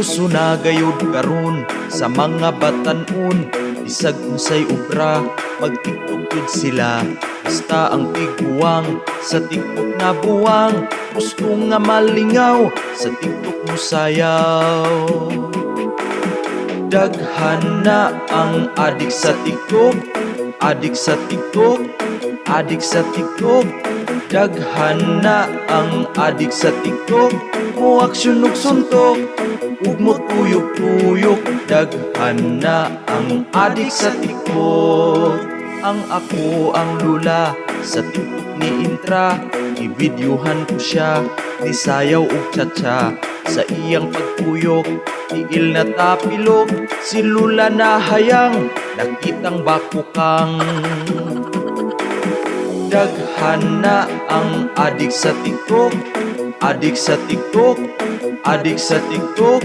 Uso na gayud karon sa mga batan-on, bisag unsay obra, mag-TikTok gyud sila. Basta ang tiguang sa TikTok na buwang, gusto nga malingaw sa TikTok mosayaw. Daghan na ang adik sa TikTok, adik sa TikTok, adik sa TikTok. Daghan na ang adik sa TikTok, mo aksyon og suntok ug mo tuyok-tuyok. Daghan na ang adik sa TikTok. Ang ako ang lula sa TikTok ni intra, i-videohan ko siya ni sayaw og tsa-tsa. Sa iyang pagtuyok, tiil na tapilok, si lula na hayang nakitang bakukang. Daghan na ang adik sa TikTok, adik sa TikTok, adik sa TikTok.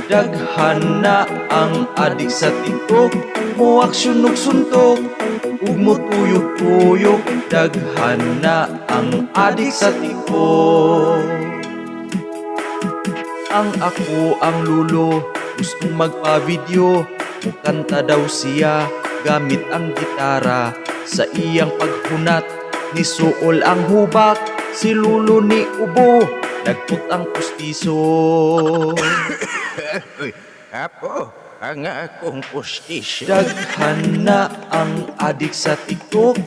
Daghan na ang adik sa TikTok, mo aksyon og suntok ug mo tuyok-tuyok. Daghan na ang adik sa TikTok. Ang ako ang lulo, gustong magpa-video, mukanta daw siya gamit ang gitara. Sa iyang paghunat, nisuol ang hubak, si lulo ni ubo, nagput ang pustiso. Uy, apo, ang akong pustisyo. Daghan na ang adik sa TikTok,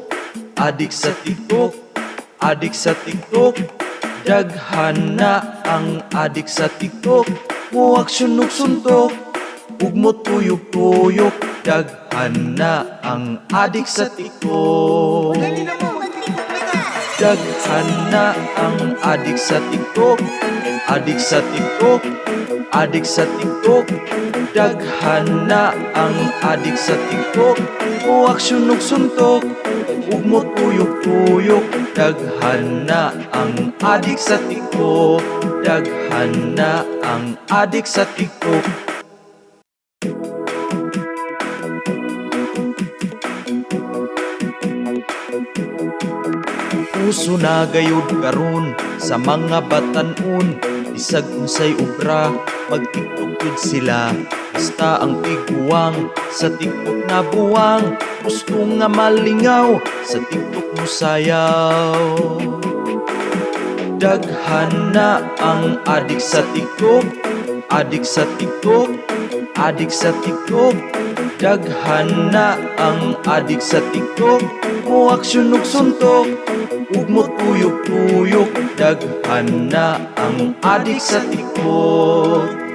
adik sa TikTok, adik sa TikTok. Daghan na ang adik sa TikTok, mo aksyon og suntok ug mo tuyok-tuyok. Daghan na ang adik sa TikTok. Daghan na ang adik sa TikTok, adik sa TikTok, adik sa TikTok. Daghan na ang adik sa TikTok, mo aksyon og suntok ug mo tuyok-tuyok. Daghan na ang adik sa TikTok. Daghan na ang adik sa TikTok. Uso na gayud karon sa mga batan-on, bisag unsay obra, mag-TikTok gyud sila. Basta ang tiguang sa TikTok na buwang, gusto nga malingaw sa TikTok mosayaw. Daghan na ang adik sa TikTok, adik sa TikTok, adik sa TikTok. Daghan na ang adik sa TikTok, mo aksyon og suntok ug mo tuyok-tuyok. Daghan na ang adik sa TikTok.